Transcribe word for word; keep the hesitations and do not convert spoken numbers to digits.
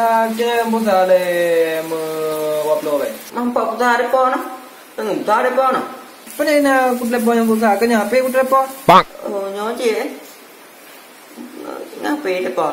Ah, kira pulsa lé meuwaplo bèk. Nampak pulsa depan nah. Tengok pulsa depan nah. Apa ni nak aku telepon yang pulsa? Kena H P aku telepon. Oh, nyoe cik eh. Ngapa depan?